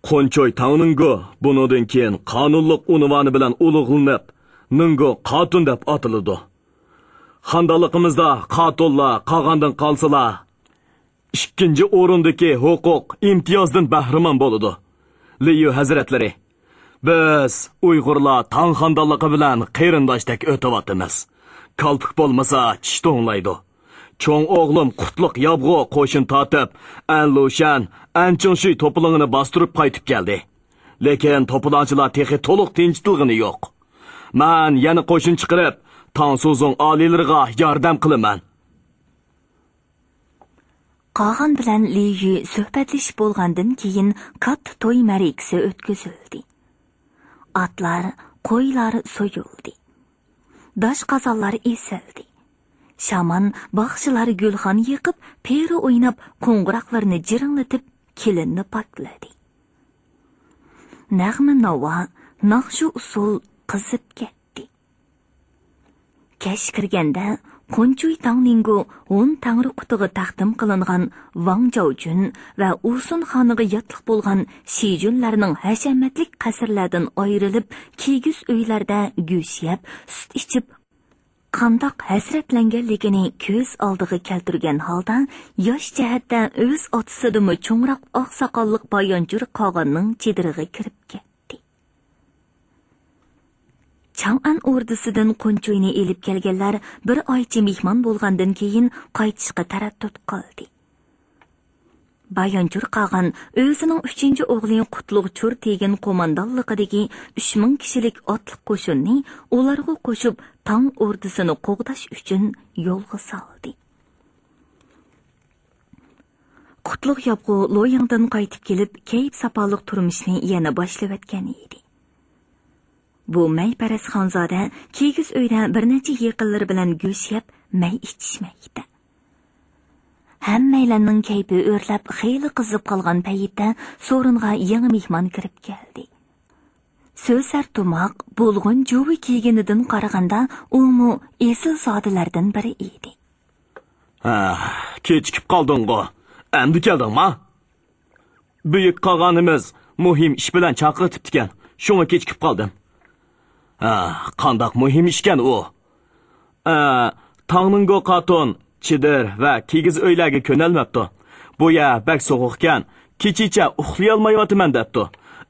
قونچوي تاڭنىڭگۇ بۇنىڭدىن كېيىن قانۇنلۇق ئۇنۋانى بىلەن ئۇلۇغلىنىپ، نىڭگۇ قاتۇن دەپ ئاتىلىدۇ. خاندانلىقىمىزدا قاتۇنلار قاغاندىن قالسىلا، ئىككىنچى ئورۇندىكى ھوقۇق ئىمتىيازدىن بەھرىمەن بولىدۇ. لىيۇ ھەزرەتلىرى، بىز ئۇيغۇرلار تاڭ خاندانلىقى بىلەن قېرىنداشتەك ئۆتۈۋاتىمىز. كالپۇك بولمىسا چىش توڭلايدۇ. چوڭ ئوغلۇم قۇتلۇق يابغۇ قوشۇن تارتىپ، ئەنلۇشەن، ئەنچىڭشۈي توپىلاڭىنى باستۇرۇپ قايتىپ كەلدى. لېكىن توپىلاڭچىلار تېخى تولۇق تىنچىتىلغىنى يوق. مەن يەنە قوشۇن چىقىرىپ، تاڭسۇزۇڭ ئالىيلىرىغا ياردەم قىلىمەن. قاغان بىلەن لى يۈ سۆھبەتلىشىپ بولغاندىن كېيىن، كاتتا توي مەرىكىسى ئۆتكۈزۈلدى. ئاتلار، قويلار سويۇلدى. داش قازانلار ئېسىلدى. شامان، باخشىلار گۈلخان يېقىپ، پېرى ئويناپ، قوڭغۇراقلىرىنى جىرىڭلىتىپ، كېلىننى پاكلىدى. نەغمە ناۋا، ناخشا ئۇسسۇل قىزىپ كەتتى. كەچ كىرگەندە، قونچۇي تاڭنىڭگۇ ھون تەڭرى قۇتىغا تەقدىم قىلىنغان ۋاڭ جاۋجۈن ۋە ئۇسۇن خانىغا ياتلىق بولغان شىجۈنلەرنىڭ ھەشەمەتلىك قەسىرلەردىن ئايرىلىپ، كىگىز ئۆيلەردە گۆش يەپ، سۈت ئىچىپ، قانداق ھەسرەتلەنگەنلىكىنى كۆز ئالدىغا كەلتۈرگەن ھالدا، ياش جەھەتتە ئۆز ئاتىسىدىنمۇ چوڭراق ئاقساقاللىق بايانجۈر قاغاننىڭ چېدىرىغا كىرىپ كەتتى. چاڭئەن ئوردىسىدىن قونچۇينى ئېلىپ كەلگەنلەر بىر ئايچە مېھمان بولغاندىن كېيىن، قايتىشقا تەرەددۇت قىلدى. بايانجۇر قاغان ئۆزىنىڭ ئۈچىنچى ئوغلى قۇتلۇق چۇر تېگىن قوماندانلىقىدىكى ئۈچ مىڭ كىشىلىك ئاتلىق قوشۇننى ئۇلارغا قوشۇپ، تاڭ ئوردىسىنى قوغداش ئۈچۈن يولغا سالدى. قۇتلۇق ياپغۇ لوياڭدىن قايتىپ كېلىپ، كەيپ-ساپالىق تۇرمۇشنى يەنە باشلىۋەتكەن ئىدى. بۇ مەيپەرەس خانزادە كىگىز ئۆيدە بىر نەچچە يېقىنلىرى بىلەن گۆش يەپ، مەي ئىچىشمەكتە. ھەممەيلەننىڭ كەيپى ئۆرلەپ، خېلى قىزىپ قالغان پەيتتە سورۇنغا يېڭى مېھمان كىرىپ كەلدى. سۆسەر تۇماق، بۇلغۇن جۇۋى كىيگىنىدىن قارىغاندا، ئۇمۇ ئېسىلزادىلەردىن بىرى ئىدى. ھە، كېچىكىپ قالدىڭغۇ؟ ئەمدى كەلدىڭما؟ بۈيۈك قاغانىمىز مۇھىم ئىش بىلەن چاقىرتىپتىكەن، شۇڭا كېچىكىپ قالدىم. ھە، قانداق مۇھىم ئىشكەن ئۇ؟ ئە، تاڭنىڭگو قاتۇن چېدىر ۋە كىگىز ئۆيلەرگە كۆنەلمەپتۇ. بۇ يەر بەك سوغۇقكەن، كېچىچە ئۇخلىيالمايۋاتىمەن دەپتۇ.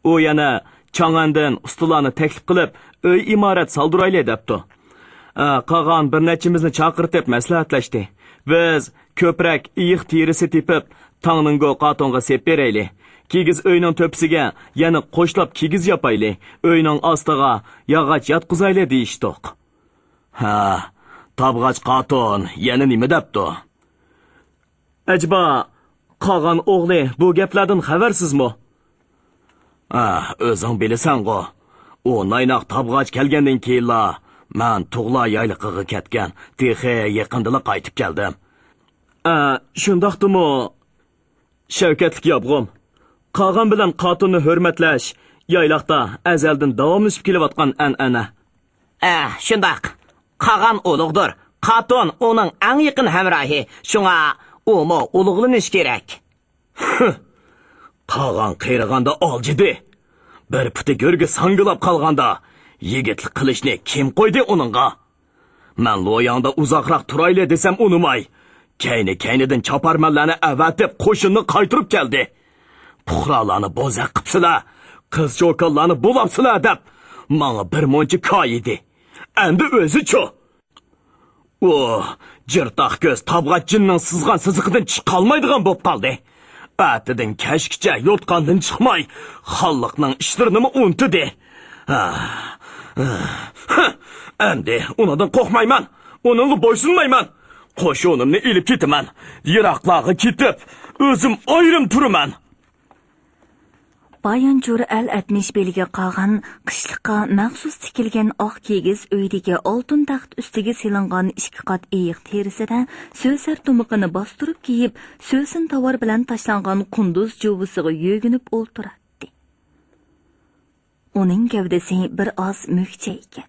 ئۇ يەنە چاڭئەندىن ئۇستىلارنى تەكلىپ قىلىپ، ئۆي ئىمارەت سالدۇرايلى دەپتۇ. ئە، قاغان بىر نەچچىمىزنى چاقىرتىپ مەسلىھەتلەشتى. بىز كۆپرەك ئېيىق تېرىسى تېپىپ، تاڭنىڭگو قاتۇنغا سېپ بېرەيلى. كىگىز ئۆينىڭ تۆپىسىگە يەنە قوشلاپ كىگىز ياپايلى. ئۆينىڭ ئاستىغا ياغاچ ياتقۇزايلى دېيىشتۇق. ھە، تابغاچ قاتۇن يەنە نېمە دەپتۇ؟ ئەجەبا، قاغان ئوغلى بۇ گەپلەردىن خەۋەرسىزمۇ؟ ئە، ئۆزۈڭ بىلىسەنغۇ، ئۇ نايناق تابغاچ كەلگەندىن كېيىنلا مەن تۇغلا يايلىقىغا كەتكەن، تېخى يېقىندىلا قايتىپ كەلدىم. ئە، شۇنداقتىمۇ؟ شەۋكەتلىك ياپغۇم، قاغان بىلەن قاتۇننى ھۆرمەتلەش يايلاقتا ئەزەلدىن داۋاملىشىپ كېلىۋاتقان ئەنئەنە. ئە، شۇنداق. قاغان ئۇلۇغدۇر، قاتۇن ئۇنىڭ ئەڭ يېقىن ھەمراھى، شۇڭا ئۇمۇ ئۇلۇغلىنىشى كېرەك. قاغان قېرىغاندا ئالجىدى، بىر پۇتى گۆرگە ساڭگىلاپ قالغاندا، يىگىتلىك قىلىشنى كىم قويدى ئۇنىڭغا؟ مەن لوياڭدا ئۇزاقراق تۇرايلى دېسەم ئۇنىماي، كەينى-كەينىدىن چاپارمەنلەرنى ئەۋەتىپ قوشۇننى قايتۇرۇپ كەلدى. پۇقرالارنى بوزەك قىپسىلە، قىز-چوكانلارنى بۇلاپسىلە دەپ، ماڭا بىر مۇنچە كايىدى. ئەمدى ئۆزىچۇ؟ ئۇ جىرتاق كۆز تابغاچ جىننىڭ سىزغان سىزىقىدىن چىقالمايدىغان بوپ قالدى. ئەتىدىن كەچكىچە يوتقاندىن چىقماي، خانلىقنىڭ ئىشلىرىنىمۇ ئۇنتۇدى. ھە، ھە، ئەمدى ئۇنىڭدىن قورقمايمەن، ئۇنىڭغا بويسۇنمايمەن. قوشۇنۇمنى ئېلىپ كېتىمەن، يىراقلارغا كېتىپ، ئۆزۈم ئايرىم تۇرىمەن. بايانچۇر ئەل ئەتمىش بېلىگە قالغان قىشلىققا مەخسۇس تىكىلگەن ئاق كىگىز ئۆيدىكى ئالتۇن تەخت ئۈستىگە سېلىنغان ئىككى قات ئېيىق تېرىسىدە سۆسەر تۇمىقىنى باستۇرۇپ كىيىپ، سۆسۈن تاۋار بىلەن تاشلانغان قۇندۇز جۇۋىسىغا يۆگىنىپ ئولتۇراتتى. ئۇنىڭ گەۋدىسى بىر ئاز مۈكچەيگەن.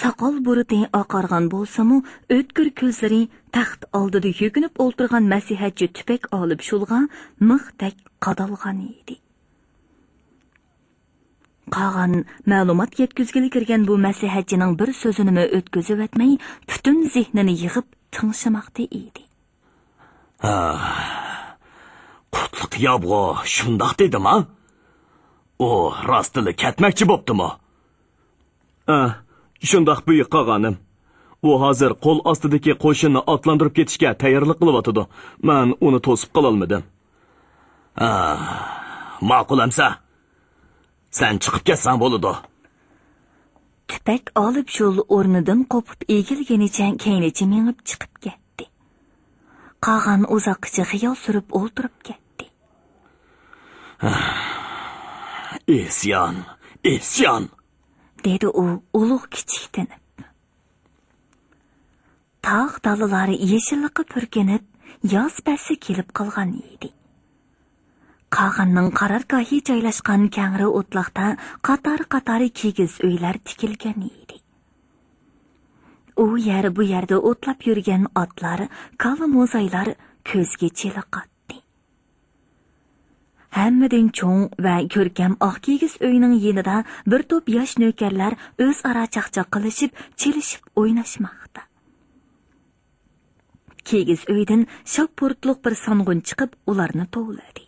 ساقال بۇرۇتى ئاقارغان بولسىمۇ، ئۆتكۈر كۆزلىرى تەخت ئالدىدا يۆگىنىپ ئولتۇرغان مەسىھەتچى تۈپەك ئالىپ شۇلغا مىختەك قادالغان ئىدى. قاغان مەلۇمات يەتكۈزگىلى كىرگەن بۇ مەسىھەتچىنىڭ بىر سۆزىنىمۇ ئۆتكۈزۈۋەتمەي، پۈتۈن زېھنىنى يىغىپ تىڭشىماقتا ئىدى. ھا، قۇتلۇق يابغۇ شۇنداق دېدىما؟ ئۇ راستلا كەتمەكچى بوپتىمۇ؟ ھە، شۇنداق، بۈيۈك قاغانىم. ئۇ ھازىر قول ئاستىدىكى قوشۇننى ئاتلاندۇرۇپ كېتىشكە تەييارلىق قىلىۋاتىدۇ. مەن ئۇنى توسۇپ قالالمىدىم. ھە، ماقۇل ئەمسە. سەن چىقىپ كەتسەڭ بولىدۇ. تۈپەك ئالىپ شۇل ئورنىدىن قوپۇپ ئېگىلگىنىچە كەينىچە مېڭىپ چىقىپ كەتتى. قاغان ئۇزاققىچە خىيال سۈرۈپ ئولتۇرۇپ كەتتى. ئىسيان، ئىسيان! دېدى ئۇ ئۇلۇغ كىچىكتىنىپ. تاغ دالىلار يېشىللىققا پۈركىنىپ، ياز پەسلى كېلىپ قالغان ئىدى. قاغاننىڭ قارارگاھى جايلاشقان كەڭرى ئوتلاقتا قاتار-قاتار كىگىز ئۆيلەر تىكىلگەن ئىدى. ئۇ يەر بۇ يەردە ئوتلاپ يۈرگەن ئاتلار، كالا موزايلار كۆزگە چېلىقاتتى. ھەممىدىن چوڭ ۋە كۆركەم ئاق كىگىز ئۆينىڭ يېنىدا بىر توپ ياش نۆكەرلەر ئۆزئارا چاقچاق قىلىشىپ، چېلىشىپ ئويناشماقتا. كىگىز ئۆيدىن شاپپۇرتلۇق بىر سانغۇن چىقىپ، ئۇلارنى توۋلىدى.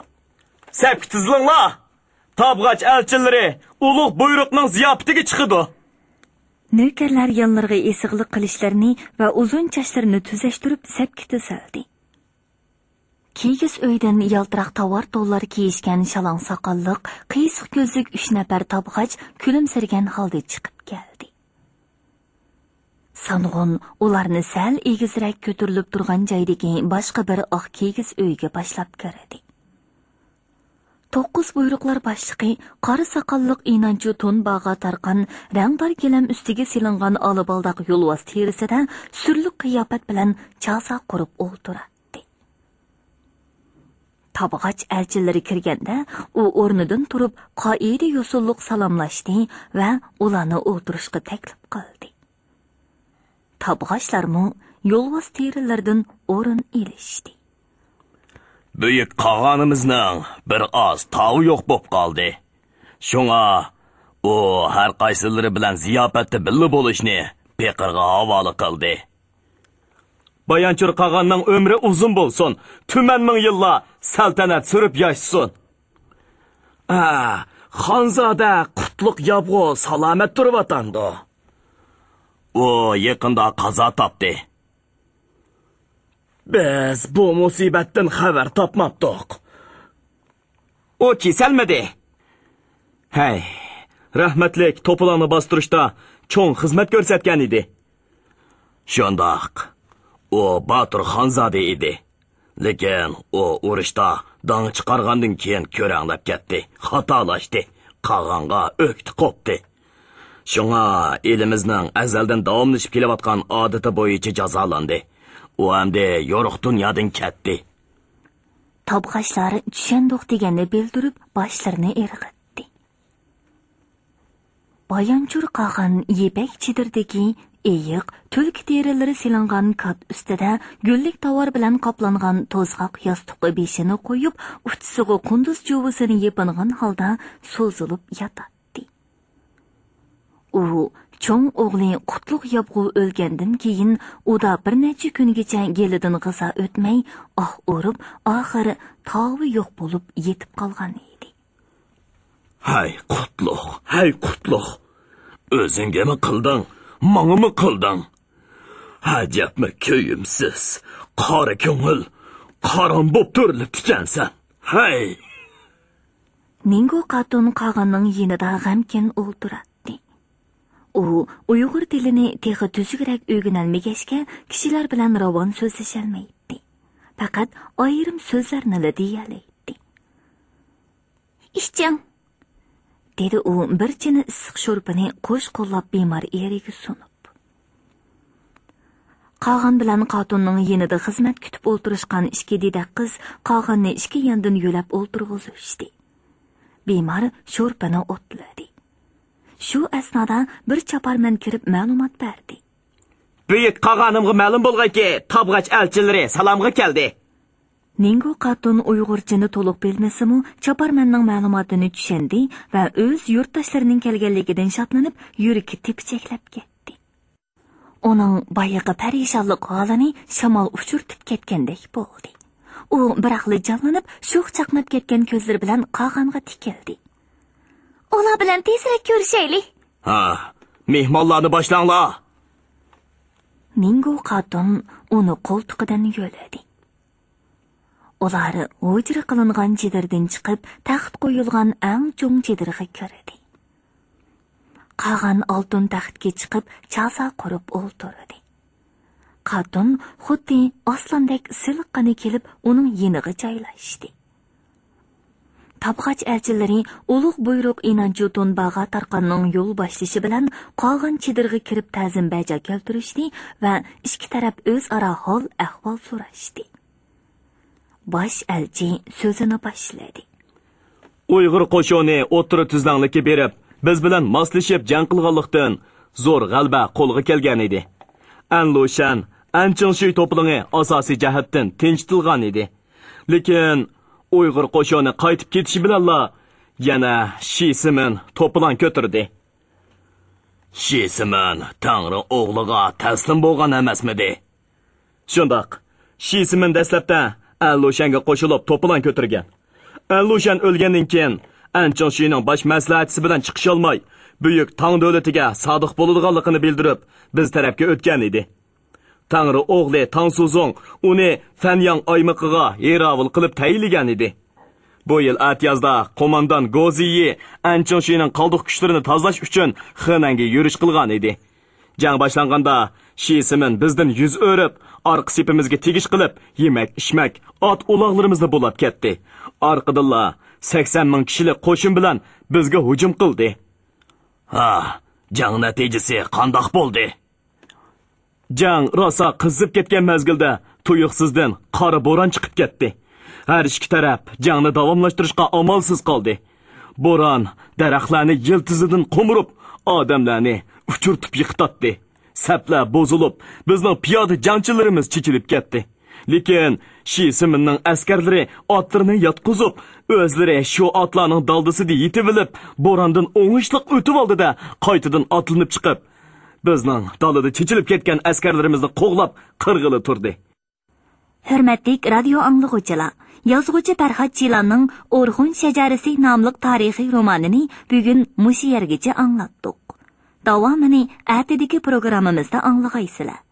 سەپكە تىزىلىڭلار! تابغاچ ئەلچىلىرى ئۇلۇغ بۇيرۇقنىڭ زىياپىتىگە چىقىدۇ! نۆكەرلەر يانلىرىغا ئېسىقلىق قىلىچلىرىنى ۋە ئۇزۇن چاچلىرىنى تۈزەشتۈرۈپ، سەپكە تىزىلدى. كىگىز ئۆيدىن يالتىراق تاۋار تونلار كىيىشكەن شالاڭ ساقاللىق، قىيسىق كۆزلۈك ئۈچ نەپەر تابغاچ كۈلۈمسىرىگەن ھالدا چىقىپ كەلدى. سانغۇن ئۇلارنى سەل ئېگىزرەك كۆتۈرۈلۈپ تۇرغان جايدىكى باشقا بىر ئاق كىگىز ئۆيگە باشلاپ كىردى. توققۇز بۇيرۇقلار باشلىقى قارا ساقاللىق ئىنانچۇ تون باغا تارقان رەڭدار گىلەم ئۈستىگە سېلىنغان ئالىبالداق يولۋاس تېرىسىدە سۈرلۈك قىياپەت بىلەن جازا قۇرۇپ ئولتۇراتتى. تابغاچ ئەلچىلىرى كىرگەندە، ئۇ ئورنىدىن تۇرۇپ، قائىدە يوسۇنلۇق سالاملاشتى ۋە ئۇلارنى ئولتۇرۇشقا تەكلىپ قىلدى. تابغاچلارمۇ يولۋاس تېرىلىرىدىن ئورۇن ئېلىشتى. بۈيۈك قاغانىمىزنىڭ بىر ئاز تاۋى يوق بوپ قالدى. شۇڭا ئۇ ھەر قايسىلىرى بىلەن زىياپەتتە بىللە بولۇشنى پېقىرغا ھاۋالە قىلدى. بايانچۇر قاغاننىڭ ئۆمرى ئۇزۇن بولسۇن، تۈمەن مىڭ يىللار سەلتەنەت سۈرۈپ ياشىسۇن. ھە، خانزادە قۇتلۇق يابغۇ سالامەت تۇرۇۋاتامدۇ؟ ئۇ يېقىندا قازا تاپتى. بىز بۇ مۇسىبەتتىن خەۋەر تاپماپتۇق. ئۇ كېسەلمىدى. ھەي، رەھمەتلىك توپىلاڭنى باستۇرۇشتا چوڭ خىزمەت كۆرسەتكەن ئىدى. شۇنداق. ئۇ باتۇر خانزادە ئىدى. لېكىن ئۇ ئۇرۇشتا داڭ چىقارغاندىن كېيىن كۆرەڭلەپ كەتتى، خاتالاشتى، قاغانغا ئۆكتە قوپتى. شۇڭا ئېلىمىزنىڭ ئەزەلدىن داۋاملىشىپ كېلىۋاتقان ئادىتى بويىچە جازالاندى. ئۇ ئەمدى يورۇق دۇنيادىن كەتتى. تابغاچلار چۈشەندۇق دېگەننى بىلدۈرۈپ، باشلىرىنى ئىرغىتتى. بايانچۇر قاغان يىپەك چېدىردىكى ئېيىق، تۈلكە تېرىلىرى سېلىنغان كات ئۈستىدە گۈللۈك تاۋار بىلەن قاپلانغان توزغاق ياستۇققا بېشىنى قويۇپ، ئۇچىسىغا قۇندۇز جۇۋىسىنى يېپىنغان ھالدا سوزۇلۇپ ياتاتتى. ئۇ چوڭ ئوغلى قۇتلۇق يابغۇ ئۆلگەندىن كېيىن، ئۇدا بىر نەچچە كۈنگىچە گېلىدىن غىزا ئۆتمەي، ئاھ ئۇرۇپ، ئاخىر تاۋى يوق بولۇپ يېتىپ قالغان ئىدى. ھەي قۇتلۇق، ھەي قۇتلۇق! ئۆزۈڭگىمۇ قىلدىڭ، ماڭىمۇ قىلدىڭ. ئەجەبمۇ كۆيۈمسىز، قارا كۆڭۈل، قارام بوپ تۆرىلىپتىكەنسەن. ھەي! نىڭگو قاتۇن قاغاننىڭ يېنىدا غەمكىن ئولتۇراتتى. ئۇ ئۇيغۇر تىلىنى تېخى تۈزۈكرەك ئۆگىنەلمىگەچكە، كىشىلەر بىلەن راۋان سۆزلىشەلمەيتتى. پەقەت ئايرىم سۆزلەرنىلا دېيەلەيتتى. ئىچىڭ، دېدى ئۇ بىر چىنە ئىسسىق شورپىنى قوش قوللاپ بىمار ئېرىگە سۇنۇپ. قاغان بىلەن قاتۇننىڭ يېنىدا خىزمەت كۈتۈپ ئولتۇرۇشقان ئىككى دېدەك قىز قاغاننى ئىككى ياندىن يۆلەپ ئولتۇرغۇزۇشتى. بىمار شورپىنى ئوتلىدى. شۇ ئەسنادا بىر چاپارمەن كىرىپ مەلۇمات بەردى. بۈيۈك قاغانىمغا مەلۇم بولغايكى، تابغاچ ئەلچىلىرى سالامغا كەلدى. نىڭگو قاتۇن ئۇيغۇرچىنى تولۇق بىلمىسىمۇ، چاپارمەننىڭ مەلۇماتىنى چۈشەندى ۋە ئۆز يۇرتداشلىرىنىڭ كەلگەنلىكىدىن شادلىنىپ، يۈرىكى تېپىچەكلەپ كەتتى. ئۇنىڭ بايىقى پەرىشانلىق ھالىنى شامال ئۇچۇرتۇپ كەتكەندەك بولدى. ئۇ بىراقلا جانلىنىپ، شوخ چاقناپ كەتكەن كۆزلىرى بىلەن قاغانغا تىكىلدى. ئۇلار بىلەن تېزرەك كۆرۈشەيلى. ھا، مېھمانلارنى باشلاڭلار. نىڭگو قاتۇن ئۇنى قولتۇقىدىن يۆلىدى. ئۇلار ھۇجرا قىلىنغان چېدىردىن چىقىپ، تەخت قويۇلغان ئەڭ چوڭ چېدىرغا كىردى. قاغان ئالتۇن تەختكە چىقىپ، چاسا قۇرۇپ ئولتۇردى. قاتۇن خۇددى ئاسلاندەك سىلىققىنە كېلىپ، ئۇنىڭ يېنىغا جايلاشتى. تابغاچ ئەلچىلىرى ئۇلۇغ بۇيرۇق ئىنانچۇ تونباغا تارقاننىڭ يول باشلىشى بىلەن قاغان چېدىرغا كىرىپ تەزىم بەجا كەلتۈرۈشتى ۋە ئىككى تەرەپ ئۆزئارا ھال ئەھۋال سوراشتى. باش ئەلچى سۆزىنى باشلىدى. ئۇيغۇر قوشۇنى ئوتتۇرا تۈزلەڭلىككە بېرىپ، بىز بىلەن ماسلىشىپ جەڭ قىلغانلىقتىن، زور غەلىبە قولغا كەلگەن ئىدى. ئەنلۇشەن، ئەنچىڭشۈي توپىلىڭى ئاساسىي جەھەتتىن تىنچىتىلغان ئىدى. لېكىن ئۇيغۇر قوشۇنى قايتىپ كېتىشى بىلەنلا يەنە شى سىمىن توپىلاڭ كۆتۈردى. شى سىمىن تەڭرى ئوغلىغا تەسلىم بولغان ئەمەسمىدى؟ شۇنداق. شى سىمىن دەسلەپتە ئەنلۇشەنگە قوشۇلۇپ توپىلاڭ كۆتۈرگەن. ئەنلۇشەن ئۆلگەندىن كېيىن، ئەنچىڭشىنىڭ باش مەسلىھەتچىسى بىلەن چىقىشالماي، بۈيۈك تاڭ دۆلىتىگە سادىق بولىدىغانلىقىنى بىلدۈرۈپ، بىز تەرەپكە ئۆتكەن ئىدى. تەڭرى ئوغلى تاڭ سۇزۇڭ ئۇنى فەنياڭ ئايمىقىغا ھېراۋۇل قىلىپ تەيىنلىگەن ئىدى. بۇ يىل ئەتىيازدا قوماندان گوزىيى ئەنچىڭشىنىڭ قالدۇق كۈچلىرىنى تازىلاش ئۈچۈن خېنەنگە يۈرۈش قىلغان ئىدى. جەڭ باشلانغاندا، شى سىمىن بىزدىن يۈز ئۆرۈپ، ئارقا سېپىمىزگە تېگىش قىلىپ، يېمەك-ئىچمەك، ئات-ئۇلاغلىرىمىزنى بۇلاپ كەتتى. ئارقىدىنلا سەكسەن مىڭ كىشىلىك قوشۇن بىلەن بىزگە ھۇجۇم قىلدى. ھا، جەڭ نەتىجىسى قانداق بولدى؟ جەڭ راسا قىزىپ كەتكەن مەزگىلدە تۇيۇقسىزدىن قارا بوران چىقىپ كەتتى. ھەر ئىككى تەرەپ جەڭنى داۋاملاشتۇرۇشقا ئامالسىز قالدى. بوران دەرەخلەرنى يىلتىزىدىن قومۇرۇپ، ئادەملەرنى ئۇچۇرتۇپ يىقىتاتتى. سەپلەر بۇزۇلۇپ، بىزنىڭ پىيادە جەڭچىلىرىمىز چېچىلىپ كەتتى. لېكىن شى سىمىننىڭ ئەسكەرلىرى ئاتلىرىنى ياتقۇزۇپ، ئۆزلىرى شۇ ئاتلارنىڭ دالدىسىدا يېتىۋېلىپ، بوراندىن ئوڭۇشلۇق ئۆتۈۋالدى-دە، قايتىدىن ئاتلىنىپ چىقىپ، بىزنىڭ دالىدا چېچىلىپ كەتكەن ئەسكەرلىرىمىزنى قوغلاپ قىرغىلى تۇردى. ھۆرمەتلىك رادىيو ئاڭلىغۇچىلار، يازغۇچى پەرھات جىلاننىڭ ئورخۇن شەجەرىسى ناملىق تارىخىي رومانىنى بۈگۈن مۇشۇ يەرگىچە ئاڭلاتتۇق. داۋامىنى ئەتىدىكى پروگراممىمىزدا ئاڭلىغايسىلەر.